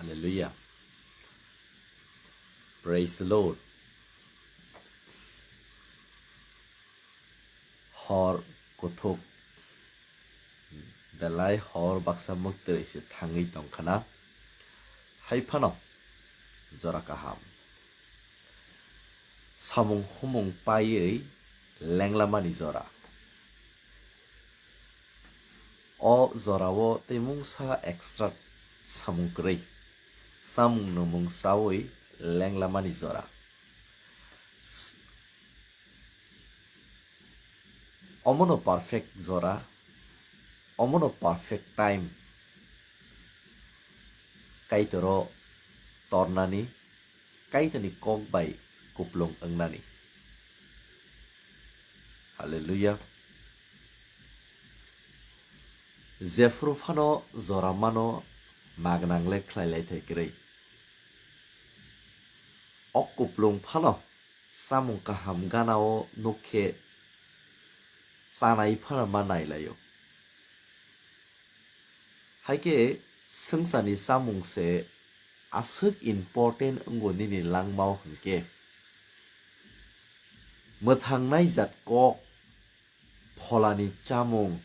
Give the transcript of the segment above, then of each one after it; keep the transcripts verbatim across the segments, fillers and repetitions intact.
Hallelujah. Praise the Lord. Hor kuthuk, belai hor baksa mwktwi se thangwi tongkhana. Hai phano jora kaham. Samung humung paiwi lenglamani jora. O jorao tei mungsa extra samung kwrwi. Samung nwmung chawi lenglamani jora. Omono perfect jora, omono perfect time. Kaitoro tornani, Kaitorni kok bai kuplung wngnani. Hallelujah. Jephru phano jora mano magnang le khlai lai thai kwrwi. O kuplung phano samung kaham gana o nuk khe chanai phano ma nai lai o. Hai khe swngcharni chamung se aswk important wngo nini langmao hwn khe, mwthang naijak kok, pholani chamung,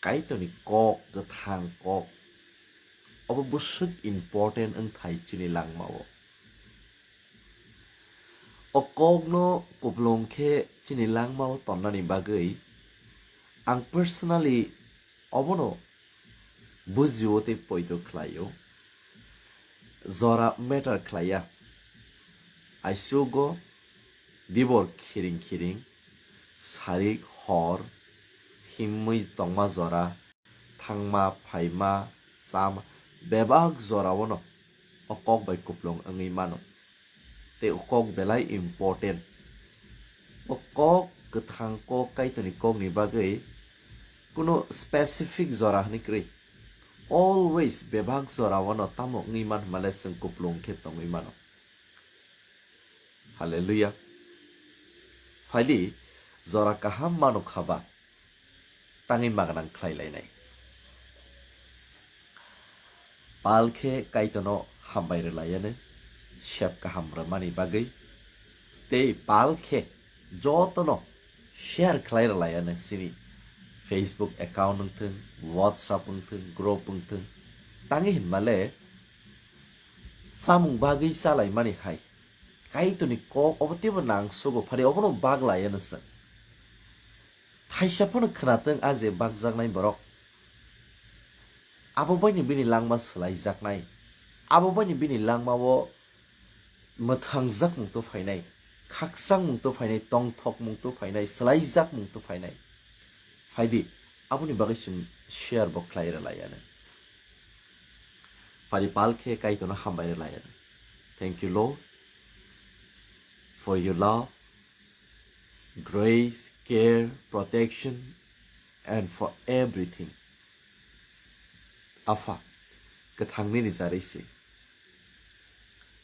Kaitorni kok, kwthang kok, obo bwswk important wngthai chini langmao. O kokno kuplung khe chini langmao tonnani bagwi ang personally obono bujio tei poito khlaio. Jora matter khlaiya. Aisugo dibor khiring khiring, sarik hor, himwi tongma jora, thangma, phaima, chama, bebak jorao no o kok bai kuplung wngwi mano. Tei o kok belai important. O kok, kwthang kok, Kaitorni kokni bagwi kuno specific jora hwnwi kwrwi. Always bebak jorao no tamo wngwi man hwnmale chwng kuplung khe tongwi mano. Hallelujah. Phaidi, jora kaham mano khaba, tangwi magnang khlai lainai. Pal khe Kaitorno hambai rwlaiano, sep kaham rwmani bagwi. Tei pal khe jotono share khlai rwlaiano, chini Facebook account wngthwng, WhatsApp wngthwng, group wngthwng. Tangwi hinmale, chamung bagwi chalaimani hai. Kaitorni kok obo teibo nangsugo, phari obono bak laiano chwng. Thaisa phano khwnathwng a je bakjaknai borok. Abo baino bini langma swlaijaknai. Abo baino bini langmao mwthangjakmung to phainai, khakchangmung to phainai, tongthokmung to phainai, swlaijakmung to phainai. Phaidi, aboni bagwi chwng share bo khlai rwlaiano. Phari pal khe Kaitorno hambai rwlaiano. Thank you, Lord, for your love, grace, care, protection, and for everything. Apha, kwthang nini jarwi se.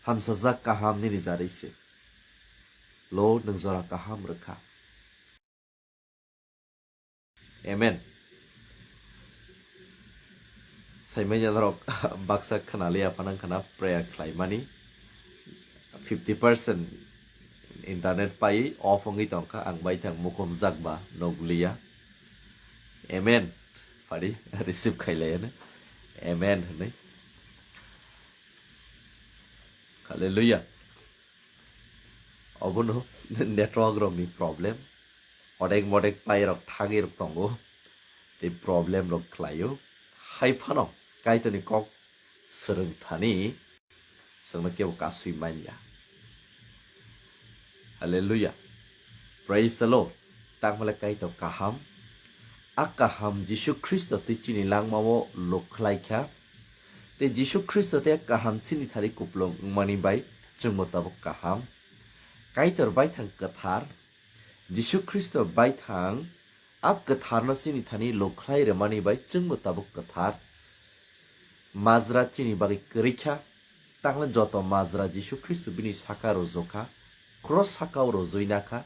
Hamsajak kaham nini jarwi se. Lord, nwng jora kaham rwkha. Amen. Saimanya norok baksa khwnaliya phano khwna prayer khlaimani. Fifty percent internet pai off wngwi tongkha, ang bai thang mukhum jakba nukliya. Amen. Phari receive khailaiano. Amen hwnwi. Hallelujah. Obono network rokni problem. Odek modek pairok thangwi rok tongo. Tei problem rok khlaio. Hai phano Kaitorni kok swrwng thani chwngno kebo kasui manya. Hallelujah. Praise the Lord. Tangmale Kaitor kaham. A kaham Jisu Khristo tei chini langmao lok khlai kha. Tei Jisu Khristo tei kaham chini thani kupulung wngmani bai chwngbo tabuk kaham. Kaitor baithang kwthar, Jisu Khristo baithang a kwtharno chini thani lok khlai rwmani bai chwngbo tabuk kwthar. Majra chini bagwi kwrwi kha, tangla joto majra Jisu Khristo bini saka rwjokha, cross sakao rwjwi nakha,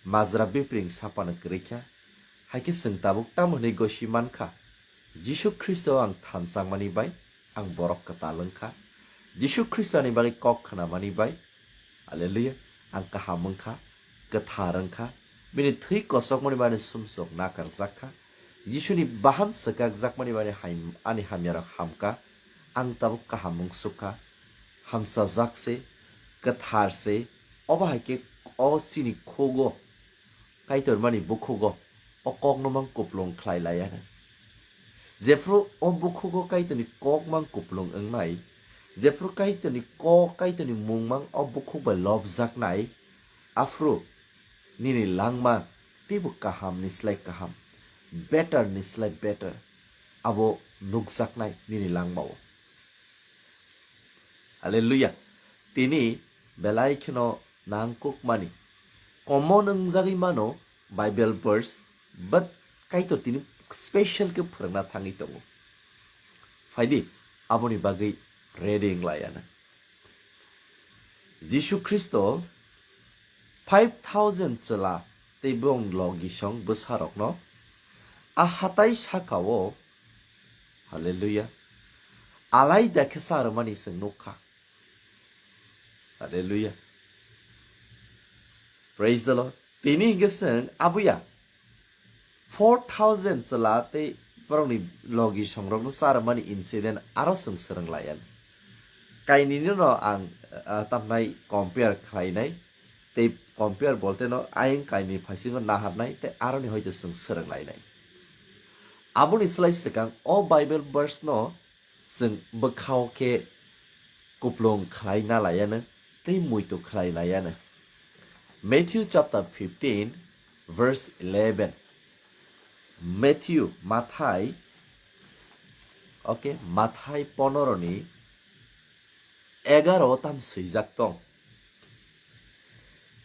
majra bipring sapano kwrwi kha. Hai khe chwng tabuk tamo hwnwi gosi mankha? Jisu Khristo ang thanchangmani bai ang borok kwtal wngkha. Jisu Khristoni bagwi kok khnamani bai, haleluya, ang kaham wngkha, kwthar wngkha, bini thwi kosokmani bai sumsok nakarjak kha. Jisuni bahan swkakjakmani bai haim-, ani hamyarok hamkha, ang tabuk kaham wngsukha, hamchajak se, kwthar se, obo hai khe o chini khugo, Kaitormani bukhugo o kokno mang kuplung khlai laiya nang. Jephru o bukhugo Kaitorni kok mang kuplung wngnai, jephru Kaitorni kok, Kaitorni mung mang o bukhuk bai lobjaknai, aphru nini langma teibo kaham ni slai kaham, better ni slai better abo nukjaknai nini langmao. Hallelujah. Tini belai kheno nangkukmani, common wngjagwi mano Bible verse, but Kaitor tini special khe phwrwngna thangwi tongo. Phaidi, aboni bagwi ready wng laiya nang. Jisu Khristo five thousand chwla tei bong logisong bwsarokno a hatai sakao, hallelujah, alaida khe sa rwmani chwng nukha. Hallelujah. Praise the Lord. Tini hingke chwng abuya four thousand chwla tei borokni logisongrokno sa rwmani incident aro chwng swrwng laiya. Kainwino ang, ah, tamnai compare khlainai tei compare bolte no ayang kainwi phaisingo naharnai tei aroni hoito chwng swrwng lainai. Aboni slai swkang o Bible verse no chwng bwkhao khe kuplung khlai na laiya nang tei muitu khlai laiya nang. Matthew chapter fifteen, verse eleven. Matthew, Mathai, okay, Mathai ponoro ni egaro o tam swijak tong.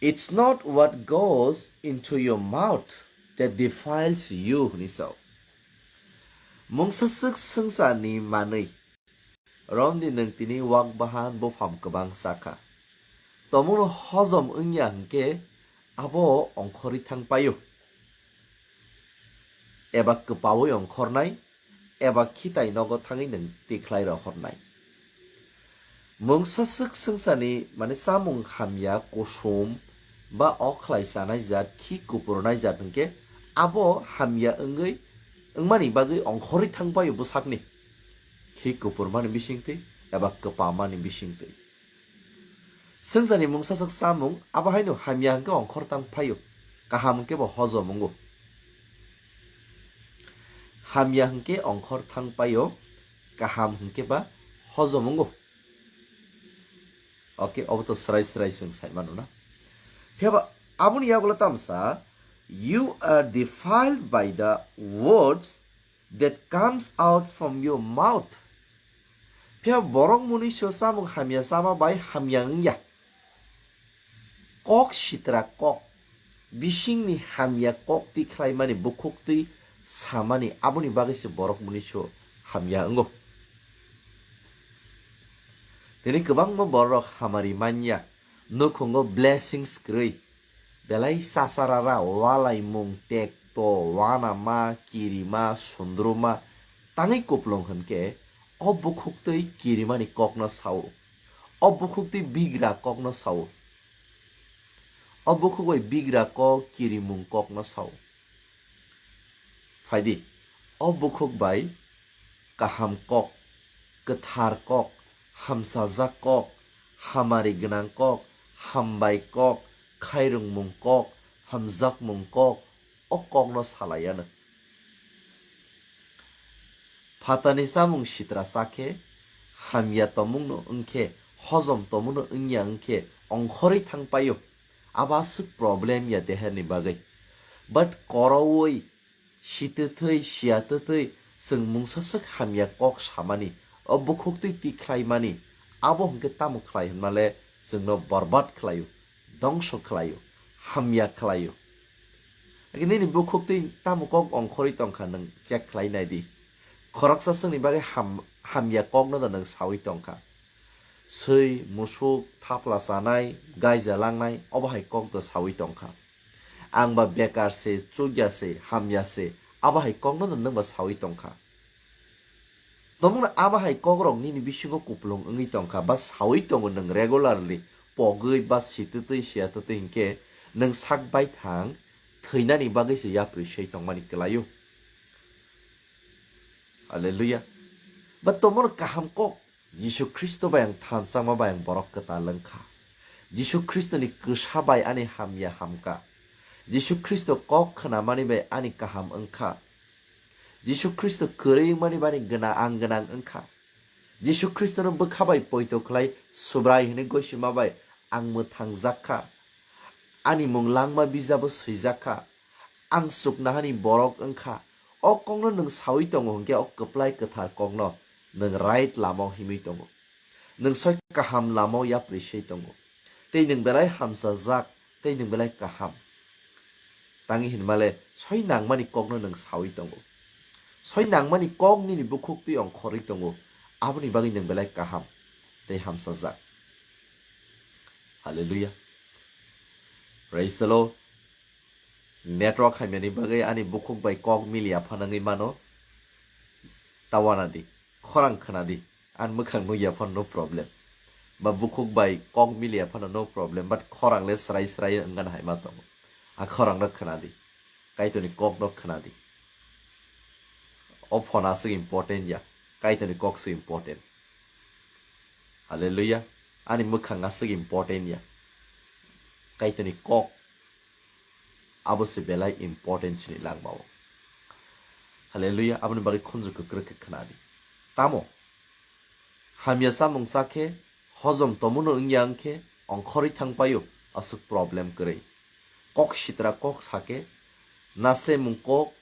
"It's not what goes into your mouth that defiles you," hwnwi sao. Mungsa swk swngcharni manwi romni nwng tini wak bahan bupham kwbang chakha. Tomungno hojom wngya hwnkhe abo ongkhorwi thang paio. Eba kwpaui ongkhornai, eba khitai nogo thangwi nwng tikhlai rohornai. Mungsa swk swngcharni, mane, chamung hamya, kusum ba okhlai chanai jat, khi kupurnai jat hwnkhe abo hamya wngwi wngmani bagwi ongkhorwi thang paio bwsakni. Khi kupurmani bisingtwi eba kwpamani bisingtwi. Swngcharni mungsa swk chamung abo haino hamya hwnkhe ongkhor tang phaio, kaham hwnkhe bo hojom wngo. Hamya hwnkhe ongkhor thang paio, kaham hwnkhe ba hojom wngo. Okay, obo to srai srai chwng sai mano na. Phiya ba aboni yagulo tamsa, "You are defiled by the words that comes out from your mouth." Phiya borok muni so chamung hamya chama bai hamya wngya. Kok sitra kok, bisingni hamya kok twi khlaimani, bukhuk twi samani, aboni bagwi se borok muni so hamya wngo. Tini kwbangma borok hamari manya, nukhungo blessings kwrwi, belai chasarara, walaimung, tekto, wanama, kirima, sundruma, tangwi kuplung hwnkhe o bukhuk twi kirimani kokno sao, o bukhuk twi bigra kokno sao, o bukhuk bai bigra kok, kirimung kokno sao. Phaidi, o bukhuk bai kaham kok, kwthar kok, hamsajak kok, hamari gwnang kok, hambai kok, khairungmung kok, hamjakmung kok, o kokno salaiya nang. Phatani chamung sitra chakhe, hamya tomungno wngkhe, hojom tomungno wngya wngkhe, ongkhorwi thang paio. Abo aswk problem ya deherni bagwi. But koroui, sitwthwi, siyatwthwi, chwng mungsa swk hamya kok samani, o bukhuk twi tikhlaimani, abo hwnkhe tamo khlai hwnmale chwngno borbad khlaio, dongso khlaio, hamya khlaio. Nini bukhuk twi tamo kok ongkhorwi tongkha, nwng check khlai naidi. Khoroksa swngni bagwi ham-, hamya kokno da nwng sawi tongkha. Swi, musuk, thapla chanai, gaija langnai, obo hai kok da sawi tongkha. Ang ba bekar se, chukya se, hamya se, abo hai kokno da nwng ba sawi tongkha. Tomungno abo hai kokrok nini bisingo kupulung wngwi tongkha, ba sawi tongo nwng regularly pogwi ba sitwtwi siyatwtwi hinkhe nwng sak baithang thwinani bagwi se yapri sei tongmani kwlaio. Hallelujah. Ba tomungno kaham kok, Jisu Khristo bai ang thansa wngma bai ang borok kwtal wngkha. Jisu Khristoni kwsa bai ani hamya hamkha. Jisu Khristo kok khnamani bai ani kaham wngkha. Jisu Khristo kwrwi wngmani bani gwnang, ang gwnang wngkha. Jisu Khristono bwkha bai poito khlai Subrai hwnwi goisima bai ang mwthangjak kha. Ani mung langma bijabo swijak kha. Ang chuknahani borok wngkha. O kokno nwng sawi tongo hwnkhe o kwplai kwthar kokno nwng right lamao himwi tongo. Nwng soi kaham lamao yapri sei tongo. Tei nwng belai hamsajak, tei nwng belai kaham. Tangwi hinmale soi nangmani kokno nwng sawi tongo. Soi nangmani kok nini bukhuk twi ongkhorwi tongo. Aboni bagwi nwng belai kaham tei hamsajak. Hallelujah. Praise the Lord. Network hamyani bagwi ani bukhuk bai kok miliya phanangwi mano. Tawana di. Khorang khna di. Ani mwkhang nukya phano no problem. Ba bukhuk bai kok miliya phano no problem. But khorang le srai srai wngna hai ma tongo. A khorang no khna di. Kaitorni kok no khna di. O phone aswk important ya. Kaitorni kok se important. Hallelujah. Ani mwkhang aswk important ya. Kaitorni kok abo se belai important chini langmao. Hallelujah. Aboni bagwi khunju kwkrwi khe khna di. Tamo? Hamya chamung cha khe, hojom tomono wngya wngkhe, ongkhorwi thangpaio, aswk problem kwrwi. Kok sitra kok sa khe, naslemung kok,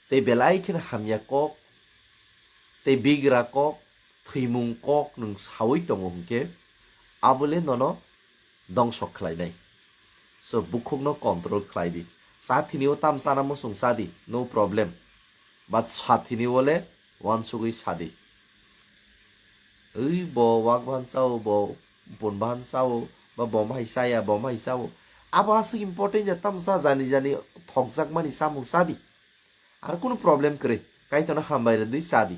tei belai kheno hamya kok, tei bigra kok, thwimung kok nwng sawi tongo hwnkhe, abo le nono dongso khlainai. So, bukhukno control khlai di. Cha thini o tam chana muchung cha di, no problem. But sa thini o le uansugwi sa di. Ui bo wak bahan chao, bo bun bahan chao, ba bom hai chaya, bom hai chao. Abo aswk important ya, tam cha jani jani thokjakmani chamung cha di. Ar kunu problem kwrwi, Kaitorno hambai rwdi cha di.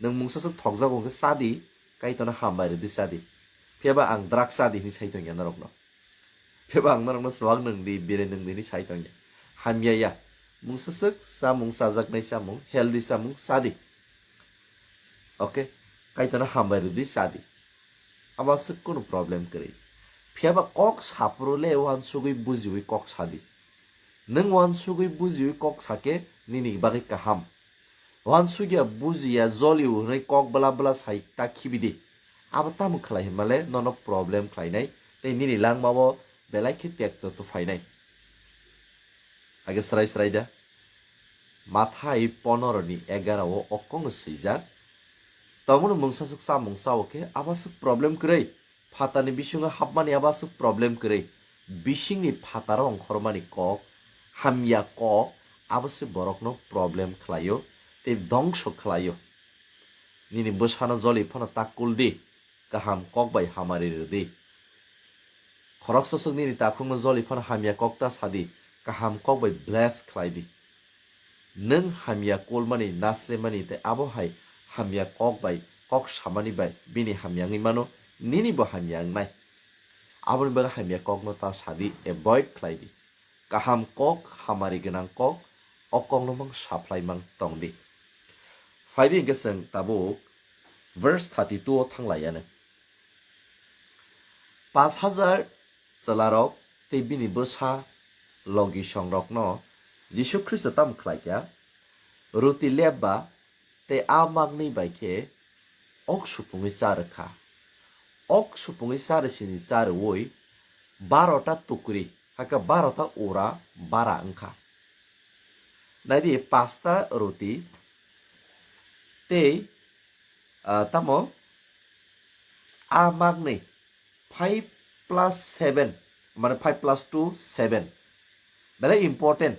Nwng mungsa swk thokjago hwnkhe cha di, Kaitorno hambai rwdi cha di. Phiyaba ang drug cha di hwnwi sai tongya norokno. Phiyaba ang norokno chuwak nwng di, bire nwng di hwnwi sai tongya. Hamya ya. Mungsa swk chamung chajaknai chamung, healthy chamung cha di. Okay? Kaitorno hambai rwdi cha di. Abo aswk kunu problem kwrwi. Phiyaba kok saphuru le uansugwi bujiwi kok sa di. Nwng uansugwi bujiwi kok sa khe nini bagwi kaham. Uansukya bujiya joliu hwnwi kok bwla bwla sai ta khibi di. Abo tamo khlai hinmale nono problem khlainai tei nini langmao belai khe tekto tuphainai. Age srai srai da. Mathai ponoro ni egaro o okongno swijak. Tomono mungsa swk chamung chao khe abo swk problem kwrwi. Phatarni bisingo hapmani abo aswk problem kwrwi. Bisingni phataro ongkhormani kok, hamya kok, abo se borokno problem khlaio tei dongso khlaio. Nini bwsano joli phano ta kul di, kaham kok bai hamari rw di. Khoroksa swk nini takhukno joli phano hamya kok ta sa di, kaham kok bai bless khlai di. Nwng hamya kulmani, naslemani tei abo hai hamya kok bai kok samani bai bini hamya wngwi mano, nini bo hamya wngnai. Aboni bagwi hamya kokno ta sa di, avoid khlai di. Kaham kok, hamari gwnang kok, o kokno mang saphlai mang tong di. Phai di hwnkhe chwng tabuk verse thirty-two o thang lai ya nw. Pash hajar chwlarok tei bini bwsa logi songrokno Jisu Khristo tamo khlai kha? Ruti lepba tei a maknwi bai khe ok supungwi cha rw kha. Ok supungwi cha rw sini cha rwui barota tukri, hakhe barota ura bara wng kha. Nai di, pasta ruti tei, ah, tamo a maknwi, five plus seven, mane five plus two, seven. Belai important.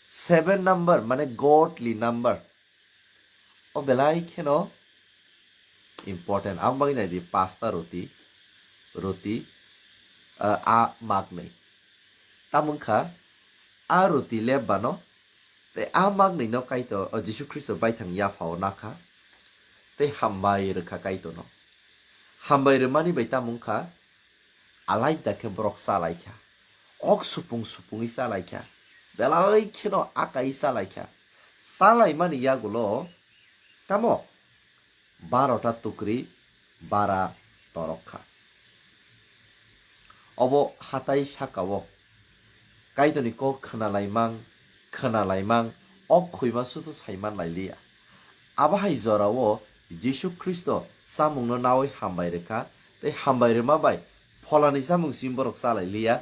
Seven number, mane godly number. O belai kheno important. Ang bagwi nai di, pasta ruti, ruti, ah, a maknwi. Tamo wngkha, a ruti lepbano Tei a magni no Kaitor, o Jisu Khristo baithang yaphao nakha. Tei hambai rwkha Kaitor no. Hambai rwmani bai tamo wngkha, alaida khe borok chalaikha. Ok supung supungwi chalaikha. Belai kheno akai chalaikha. Chalaimani yagulo tamo barota tukri bara torok kha. Obo hatai sakao Kaitorni kok khwnalaimang, khwnalaimang, ok khuima sutu saiman lailiya. Abo hai jorao Jisu Khristo chamungno nawi hambai rwkha, tei hambai rwma bai pholani chamung simi borok chalailiya.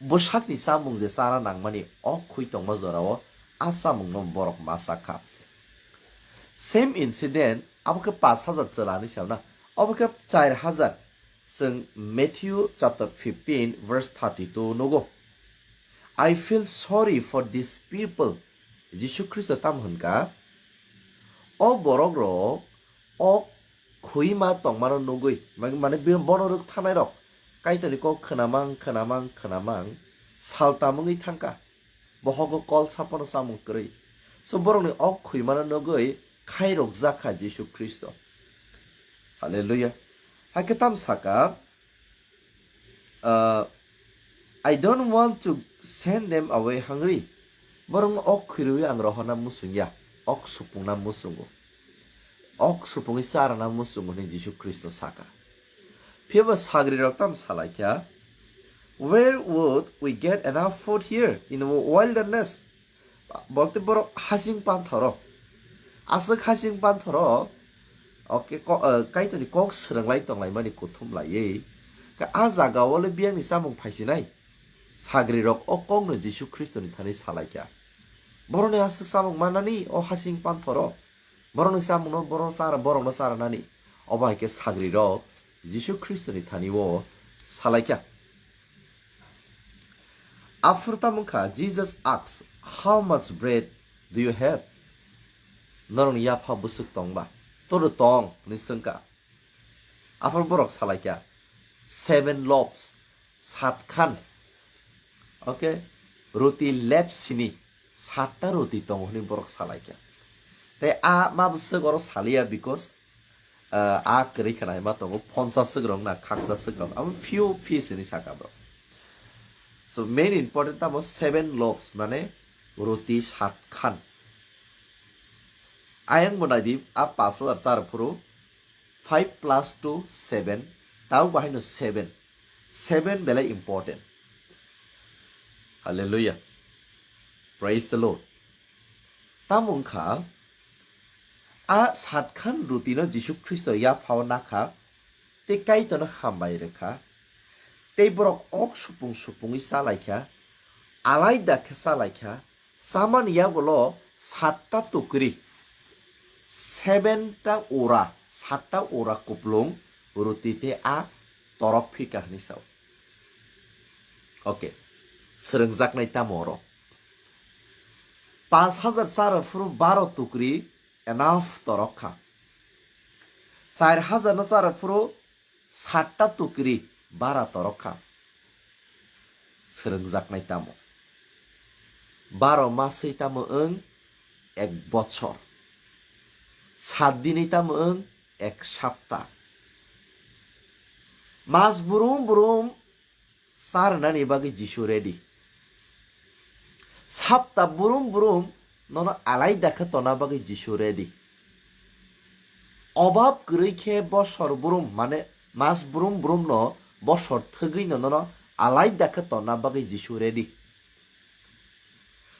Bwsakni chamung je chana nangmani ok khui tongma jorao a chamungno borok ma chakha. Same incident abo khe pash hajar chwla hinwi sao na, obo khe char hajar. Chwng Matthew chapter fifteen verse thirty-two nugo. I feel sorry for these people. Jisu Khristo tamo hwn kha, o borok rok ok khuima tongmano nugwi, mane, mane bi-, bono rwk thanai rok Kaitorni kok khwnamang, khwnamang, khwnamang, sal tamungwi thangkha. Bohogo kol sapono chamung kwrwi. So borokni ok khuimano nugwi khairokjak kha Jisu Khristo. Hallelujah. Hakhe tam saka, uh, "I don't want to send them away hungry." Borokno ok khwirwi ang rohorna muchungya, ok supungna muchungo. Ok supungwi charana muchungo hwnwi Jisu Khristo saka. Phiya bo sagrirok tamo salaikha, "Where would we get enough food here in the wilderness?" Borok tei borok hasing panthoro. Aswk hasing panthoro, oke, ko-, eh, Kaitorni kok swrwnglai tonglaimani kuthum laiwi. Khe a jagao le biyangni chamung phaisinai. Sagrirok o kokno Jisu Khristoni thani salaikha. Borokni aswk chamung manani o hasing panthoro. Borokni chamungno borok chara, borokno charanani. Obo hai khe sagrirok Jisu Khristoni thani o salaikha. Aphuru tamo wngkha, Jesus asks, "How much bread do you have?" Norokni yapha bwswk tongba? Toru tong, hwnwi swngkha. Aphuru borok salaikha, "Seven loaves, satkhan." Oke, roti lep sini, satta roti tongo hwnwi borok salaikha. Tei a ma bwswk oro saliya, because, ah, a kwrwi khna hai ma tongo, ponchas swk rok na, khaksa swk rok, amo few piece hwnwi saka borok. So main important tamo seven loaves, mane roti satkhan. Ayang bo naidi, a pash hajar char phuru, five plus two, seven, tau bahaino seven. Seven belai important. Hallelujah. Praise the Lord. Tamo wngkha, a satkhan rutino Jisu Khristo yaphao nakha, tei Kaitorno hambai rwkha, tei borok ok supung supungwi chalaikha, alaida khe chalaikha, chamani yagulo satta tukri, seven ta ura, satta ura kuplung ruti tei a torok phika hwnwi sao. Oke, swrwngjaknai tamo oro? Pash hajar chara phuru baro tukri enough torok kha. Char hajar no chara phuru satta tukri bara torok kha. Swrwngjaknai tamo? Baro maswi tamo wng ek bochor. Sat dinwi tamo wng ek sapta. Mas brum brum charwnani bagwi Jisu ready. Sapta brum brum nono alaida khe tonna bagwi Jisu ready. Obab kwrwi khe bosor brum, mane mas brum brum no bosor thwgwi no nono alaida khe tonna bagwi Jisu ready.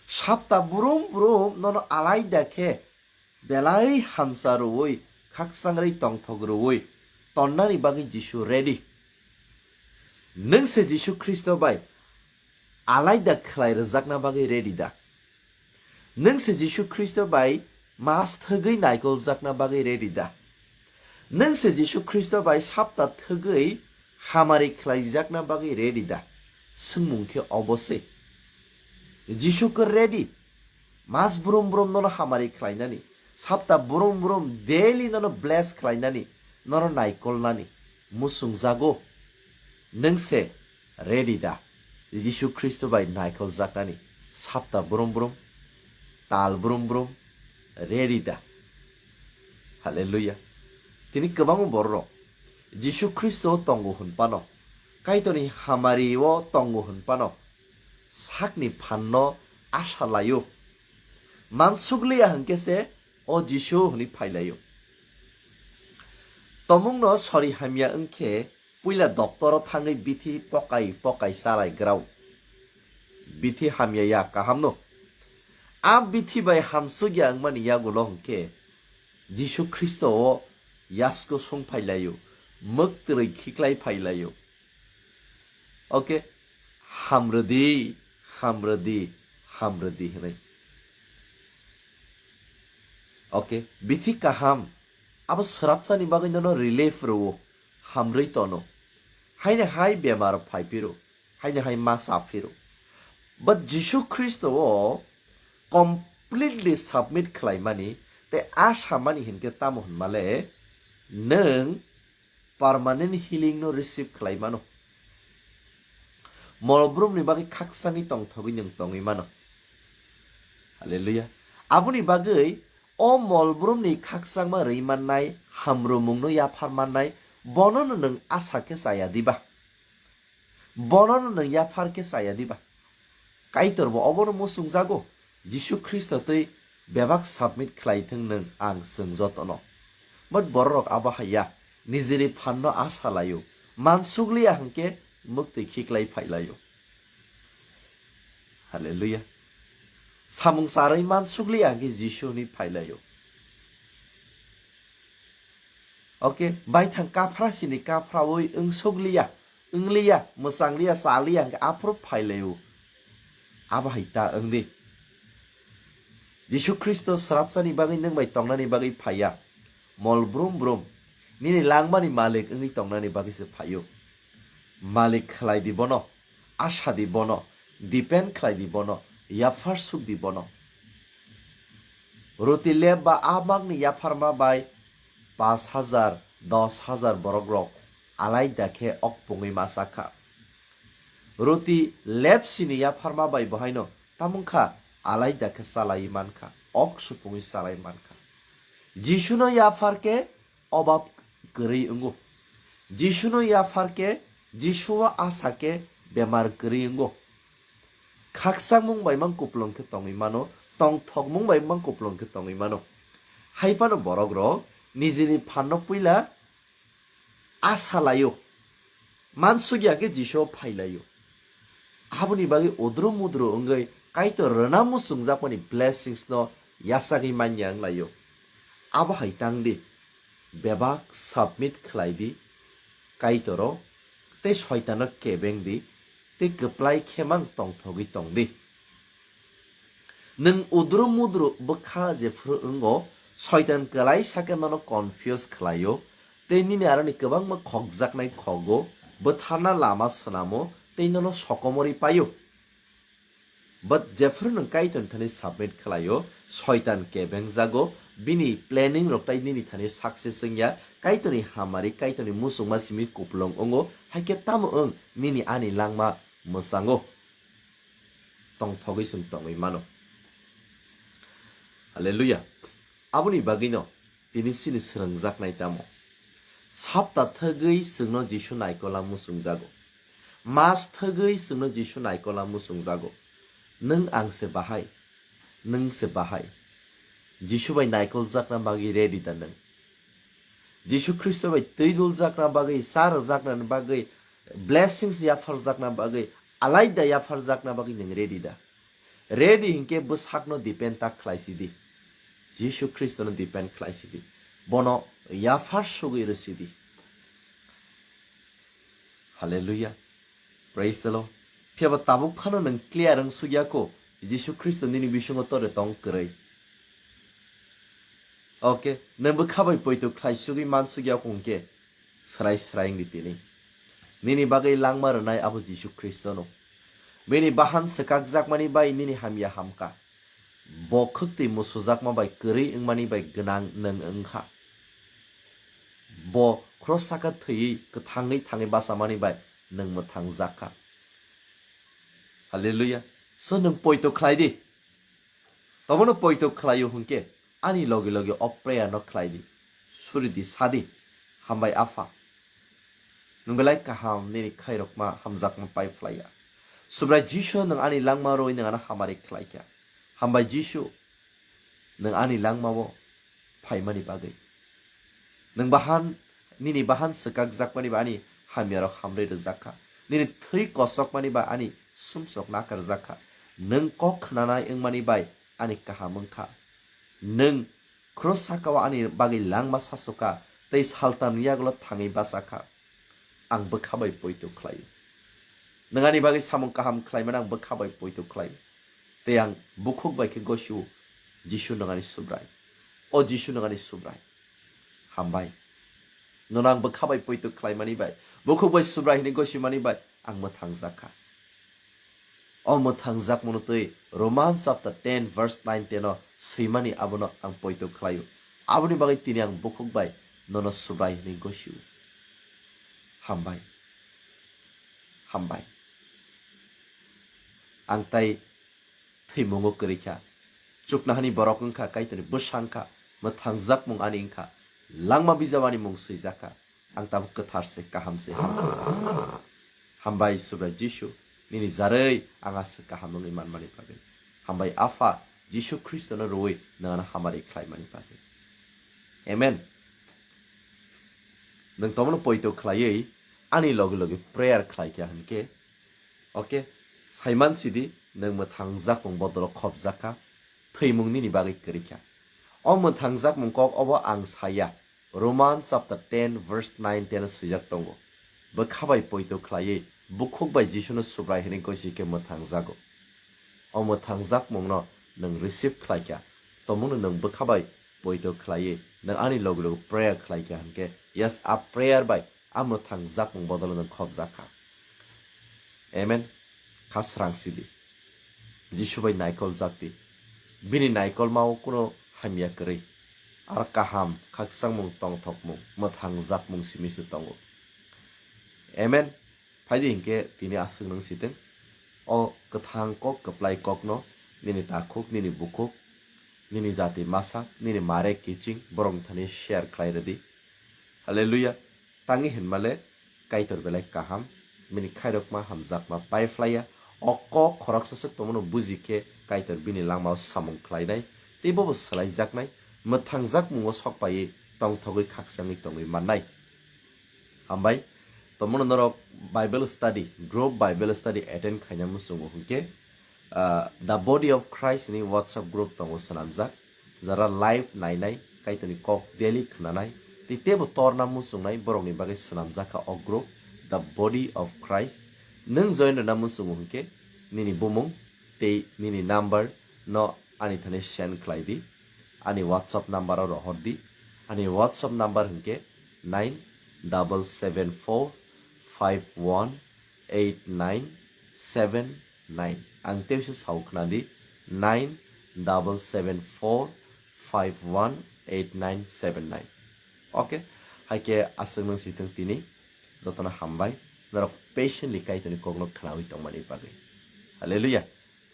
Sapta brum brum nono alaida khe belai hamsa rwui, khakchangri tongthok rwui tonnani bagwi Jisu ready. Nwng se Jisu Khristo bai alaida khlai rwjakna bagwi ready da? Nwng se Jisu Khristo bai mas thwgwi naikoljakna bagwi ready da? Nwng se Jisu Khristo bai sapta thwgwi hamari khlaijakna bagwi ready da? Swngmung khe obo se. Jisu khe ready. Mas brum brum nono hamari khlainani, sapta brum brum daily nono bless khlainani, nono naikolnani muchungjago. Nwng se ready da Jisu Khristo bai naikoljaknani sapta brum brum? tal brum brum ready da? Hallelujah. Tini kwbangma bororok Jisu Khristo tongo hwn phano, Kaitorni hamari-o tongo hwn phano, sakni phanno asa laio. Mansukliya hwnkhe se o Jisu hwnwi phailaio. Tomungno sori hamya wngkhe puila doktoro thangwi bithi pokai pokai chalai grao. Bithi hamya ya kahamno. A bithi bai hamsukya wngmani yagulo hwnkhe Jisu Khristo o yasku sung phailaio, mwktwrwi khiklai phailaio. Okay, hamrwdi, hamrwdi, hamrwdi hwnwi. Okay, bithi kaham abo swrapsani bagwi nono relief rwo, hamrwi tono. Haino hai bemar phaiphiro, haino hai ma chaphiro. But Jisu Khristo o completely submit khlaimani tei a samani hinkhe tamo hwnmale nwng permanent healing no receive khlai mano. Molbrumni bagwi khaksangwi tongthogwi nwng tongwi mano. Hallelujah. Aboni bagwi o molbrumni khaksangma rwi mannai hamrumungno yaphar mannai bonono nwng asa khe chaya diba? Bonono nwng yaphar khe chaya diba? Kaitor bo obono muchungjago. Jisu Khristo twi bebak submit khlai thung nwng ang chwng jotono. But bororok abo hai ya, nijini phanno asa laio, mansukliya hwnkhe mwktwi khiklai phailaio. Hallelujah. Samung charwi mansukliya hwnkhe Jisu hwnwi phailaio. Okay, baithang kaphra sini kaphrawi wngsukliya, wngliya, mwchangliya, chaliya hwnkhe aphuru phailaio. Abo hai ta wngdi. Jisu Khristo swrapsani bagwi nwng bai tongnani bagwi phaiya. Mol brum brum nini langmani malik wngwi tongnani bagwi se phaio. Malik khlai di bono, asa di bono, depend khlai di bono, yaphar suk di bono. Roti lep ba a magni yapharma bai pash hajar, dos hajar borok rok alaida khe ok pungwi ma sakha. Roti lep sini yapharma bai bo haino tamung kha alaida khe chalai mankha, ok supungwi chalai mankha. Jisuno yaphar khe obab kwrwi wngo. Jisuno yaphar khe, Jisuo asa khe bemar kwrwi wngo. Khakchangmung bai mang kuplung khe tongwi mano, tongthokmung bai mang kuplung khe tongwi mano. Hai phano borok rok nijini phanno puila asa laio, mansukya khe Jisuo phai laio. Aboni bagwi udru mudru wngwi Kaitor rwna muchungjakmani blessings no yachagwi manya wng laio. Abo hai tang di, bebak submit khlai di Kaitoro, tei soitano kebeng di, tei kwplai khe mang tongthogwi tong di. Nwng udru mudru bwkha jephru wngo, soitan kwlai sakhe nono confuse khlaio, tei nini aroni kwbangma khokjaknai khogo, bwtharna lama swnamo, tei nono sokomorwi paio. But jephru nwng Kaitorni thani submit khlaio, soitan kebeng jago, bini planning rok tai nini thani success wngya, Kaitorni hamari, Kaitorni muchungma simi kuplung wngo, haikhe tamo wng nini ani langma mwchango tongthogwi chwng tongwi mano. Hallelujah. Aboni bagwino tini chini swrwngjaknai tamo? Sapta thwgwi chwngno Jisu naikola muchungjago. Mas thwgwi chwngno Jisu naikola muchungjago. Nwng ang se bahai, nwng se bahai. Jisu bai naikoljakna bagwi ready da nwng? Jisu Khristo bai twi duljakna bagwi, cha rwjakna bagwi, blessings yapharjakna bagwi, alaida yapharjakna bagwi nwng ready da? Ready hinkhe bwsakno depend ta khlai sidi. Jisu Khristono depend khlai sidi. Bono yaphar sugwi rw sidi. Hallelujah. Praise the Lord. Phiya ba tabuk phano nwng clear wng sukya kho, Jisu Khristo nini bisingo tore tong kwrwi. Okay, nwng bwkha bai poito khlai sugwi man sukya kho hwnkhe, swrai swrai wng di tini. Nini bagwi langma rwnai abo Jisu Khristono. Bini bahan swkakjakmani bai nini hamya hamkha. Bo khwktwi musujakma bai kwrwi wngmani bai gwnang nwng wngkha. Bo cross saka thwiwi kwthangwi thangwi bachamani bai nwng mwthangjakha. Hallelujah. So nwng poito khlai di. Tobono poito khlaio hwnkhe, ani logi logi o prayer no khlai di. Suri di, sa di, "Hambai Apha. Nwng belai kaham, nini khairokma hamjakma pai phlai ya. Subrai Jisu, nwng ani langma rwi nwng ano hamari khlai kha. Hambai Jisu, nwng ani langmao phaimani bagwi. Nwng bahan, nini bahan swkakjakmani bai ani hamyarok hamrwi rwjak kha. Nini thwi kosokmani bai ani sumsok nakarjak kha. Nwng kok khnanai wngmani bai ani kaham wng kha. Nwng khros sakao ani bagwi langma sasu kha, tei saltamni yagulo thangwi bacha kha. Ang bwkha bai poito khlaio. Nwng ani bagwi samung kaham khlaimano ang bwkha bai poito khlaio. Tei ang bukhuk bai khe gosio, Jisu, nwng ani Subrai. O Jisu, nwng ani Subrai. Hambai. Nono ang bwkha bai poito khlaimani bai, bukhuk bai Subrai hwnwi gosimani bai ang mwthangjak kha." O mwthangjakmano twi Romans chapter ten verse nine ten o swimani abono ang poito khlaio. Aboni bagwi tini ang bukhuk bai nono Subrai hwnwi gosio. Hambai. Hambai. Ang tai thwimungo kwrwi kha. Chuknohani borok wng kha, Kaitorni bwsa wng kha, mwthangjakmung ani wng kha, langma bijabani mung swijak kha. Ang tabuk kwthar se, kaham se, hamsajak se. Hambai Subrai Jisu, nini jarwi ang aswk kaham wngwi manmani bagwi. Hambai Apha Jisu Khristono rwui nwng ano hamari khlaimani bagwi. Amen. Nwng tomono poito khlaiwi ani logi logi prayer khlai kha hwnkhe, okay, saiman sidi, nwng mwthangjakmung bodolo khopjak kha, thwimung nini bagwi kwrwi kha. O mwthangjakmung kok obo ang saya, Roman chapter ten verse nine ten o swijak tongo, "Bwkha bai poito khlaiwi bukhuk bai Jisuno Subrai hwnwi gosi khe mwthangjago." O mwthangjakmungno nwng receive khlai kha, tomono nwng bwkha bai poito khlaiwi nwng ani logi logi prayer khlai kha hwnkhe, yes, a prayer bai a mwthangjakmung bodolo nwng khopjak kha. Amen. Kha srang sidi. Jisu bai naikol jak di. Bini naikolmao kuno hamya kwrwi. Aro kaham, khakchangmung, tongthokmung, mwthangjakmung simi se tongo. Amen. Phaidi hinkhe tini aswk nwng sitwng. O kwthang kok, kwplai kokno nini takhuk, nini bukhuk, nini jati masa, nini mare kiching borokni thani share khlai rwdi. Hallelujah. Tangi hinmale Kaitor belai kaham, bini khairokma hamjakma pai phlaiya. O kok khoroksa swk tongmano buji khe Kaitor bini langmao samung khlainai, tei bobo swlaijaknai, mwthangjak mungo sok paiwi tongthogwi khakchangwi tongwi mannai. Hambai, tongmano norok Bible study, group Bible study attend khaina muchungo hwnkhe, ah, The Body of Christ ni WhatsApp group tongo swnamjak. Jara live nainai, Kaitorni kok daily khnanai, tei teibo torna muchungnai borokni bagwi swnamjak kha o group, The Body of Christ. Nwng join rwna muchungo hwnkhe nini bumung tei nini number no ani thani send khlai di. Ani WhatsApp number o rohor di. Ani WhatsApp number hwnkhe nine double seven four five one eight nine seven nine. Ang teisa sao khna di, nine double seven four five one eight nine seven nine. Okay, hai khe aswk nwng sitwng tini, jotono hambai, norok patiently Kaitorni kokno khnaui tongmani bagwi. Hallelujah.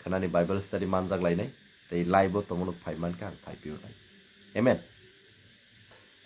Khnani Bible study manjak lainai, tei live o tongmano phai mankha ang phai pio nai. Amen.